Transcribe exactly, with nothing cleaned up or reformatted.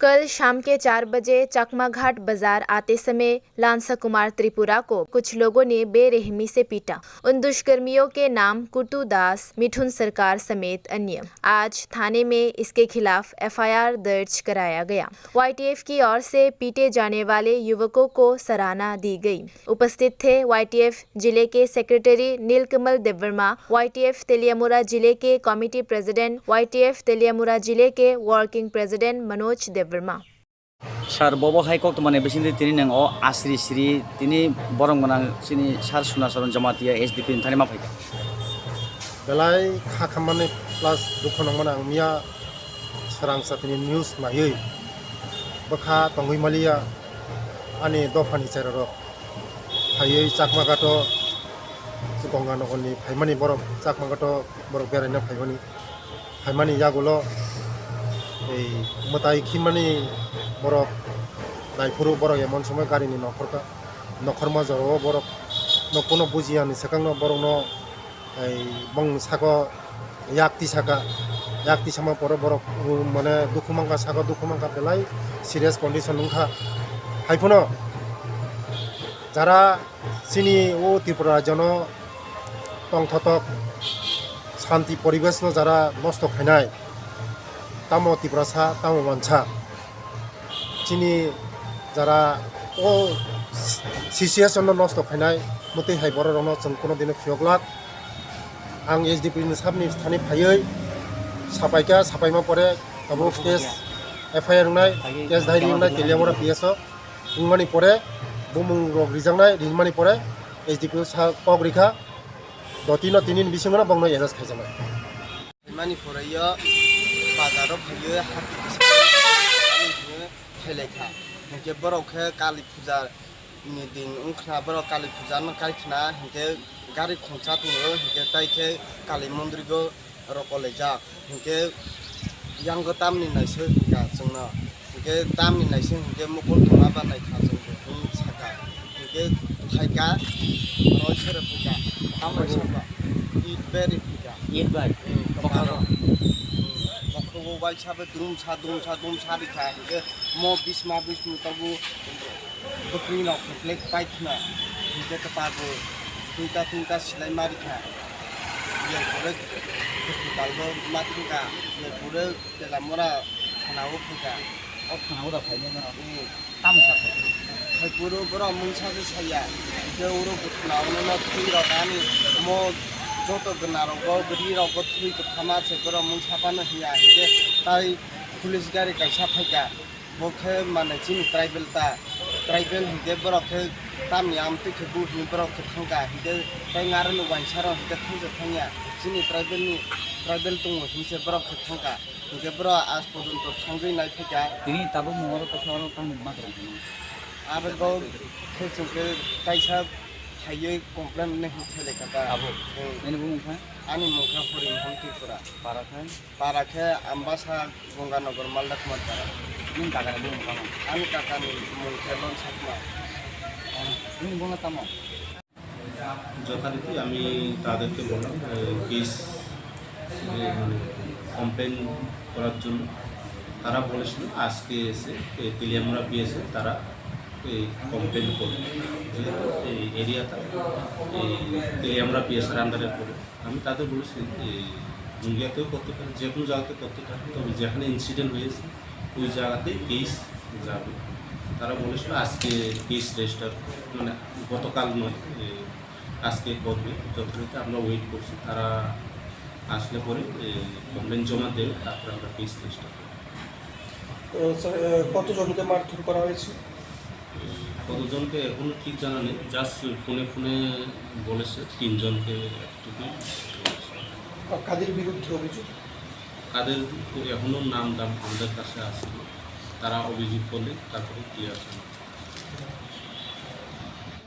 कल शाम के चार बजे चकमाघाट बाजार आते समय लांसा कुमार त्रिपुरा को कुछ लोगों ने बेरहमी से पीटा। उन दुष्कर्मियों के नाम कुट्टू दास, मिठुन सरकार समेत अन्य। आज थाने में इसके खिलाफ एफआईआर दर्ज कराया गया। वाईटीएफ की ओर से पीटे जाने वाले युवकों को सराहना दी गई। उपस्थित थे वाईटीएफ जिले के सेक्रेटरी नीलकमल देववर्मा, वाईटीएफ तेलियामुरा जिले के कमेटी प्रेसिडेंट, वाईटीएफ तेलियामुरा जिले के working president Manoj Debbarma. Sir, bobo hai kok tongmani bisingtwi tini nang o asri sri tini borom gwnang chini Sir Sunacharan Jamatia S D P ni thani ma phaikha. Belai kha khammani plus dukho nangmani ang miya srangsa tini news naiwi bwkha tongwi maliya ani dophani cherarok. Phaiwi Chakmaghato Gonganagarni phaimani borok Chakmaghato borok beraina phaimani, phaimani yagulo ei mwtai khimani borok naiphuru borok emon somoi garini nokhorkha, nokhorma jorao borok no kuno bujiyani swkangno borokno ei bongni sako yak tisaka, yak tisama pore borok, um, mane dukhu mankha, sako dukhu mankha, belai serious condition wngkha. Haiphano jara chini o Tripura rajyono tongthotok shanti poribeshno jara nosto khainai, tamo Tiprasa, tamo mansa. Chini jara o situation no nosto khainai, mwtwi hai borok rokno chwng kuno dino phiyok lak. Ang S D P ni sabni thani phaiwi sapaikha, sapaima pore abo case F I R wngnai, case diary wngnai, Teliamura P S o wngmani pore bumung rok rijaknai, rinmani pore S D P o sa kok rikha, dotino tini ni bisingo no bongno arrest khaijaknai. Mani pore yo bazar o phaiyo hati kisa thelai kha. Hinkhe borok khe Kali puja ni din wngkhna, borok Kali puja no kai khna, hinkhe gari khungsa tongo, hinkhe tai khe Kali mondri go rokolaijak. Hinkhe yango tamni naisoi hinka chwngno. Hinkhe tamni naising hinkhe mukul tongma ba naikha chwng bo hwn saka. Hinkhe phaika, roi sere phaika. Tamo waisa ba. It beri phaika. It bai. Hmm, kwpalo. Hmm, bokhrogo waisa bai dumsa, dumsa, dumsa rikha. Hinkhe mo bisma bismu tabu bwkrwi rok khe black paithna. Hinkhe kwpal bo tuita tuita silai ma rikha. Yer pore hospital bo ma thangkha. Yer pore Teliamura thana o phaikha. O thana o da phainai no? Hmm. Tamo sa khe? Hai puro borok mungsa se saya. Hinkhe oro bo thana o no thwi rok ani mo joto gana rok bo bwrwi rok bo thwi kwthama se borok mungsa phano hiya. Hinkhe tai police gari kaisa phaikha. Bo khe mane chini tribal ta. Tribal hinkhe borok khe tamni amtwi khe bo hini borok khe thangkha. Hinkhe tai ngarwkni uansaro hinkhe thangsa thangya. Chini tribal ni, tribal tongo hinse borok khe thangkha. Hinkhe borok aaj porjonto thangwi nai phaikha. Tini tabuk mungaro kotha oro tangwi ma kwrwng hino. Aro bo khe chwng khe kaisa phaiwi complain hinwi khe lekha ta. Abo? Hmm. Nini bumung kha? Ani mung kha Horimhon Tripura. Para kha? Para khe Ambasa Gonganagar Malda Kumar Para. Nini kakani bumung kha? Ani kakani mung khe Lon Sakma. Nini bumung tamo? যথারীতি আমি তাদেরকে বললাম, এ, কেস, এ, মানে, কমপ্লেন করার জন্য। তারা বলেছিল আজকে এসে, এ, তেলিয়ামুড়া পিএসএ তারা এই কমপ্লেন করবে, যেহেতু এই এরিয়াটা এই তেলিয়ামুড়া পিএসএর আন্ডারে পড়ে। আমি তাদের বলেছি, এই মুঙ্গিয়াতেও করতে পারে, যে কোনো জায়গাতে করতে পারে, তবে যেখানে ইনসিডেন্ট হয়েছে ওই জায়গাতেই কেস যাবে। তারা বলেছিল আজকে কেস রেজিস্টার, মানে, গতকাল নয়, এ, আজকে করবে। যথারীতি আমরা ওয়েট করছি, তারা আসলে পরে, এ, কমপ্লেন জমা দেবে, তারপরে আমরা কেস রেজিস্টার করব। তো, স্যার, এ, কতজনকে মারধর করা হয়েছে? কতজনকে এখনো ঠিক জানা নেই, জাস্ট ফোনে ফোনে বলেছে তিনজনকে এতটুকুই বলেছে। আর কাদের বিরুদ্ধে অভিযোগ? কাদের, এখনো নাম দাম আমাদের কাছে আসেনি, তারা অভিযোগ করলে তারপরে ক্লিয়ার হবে।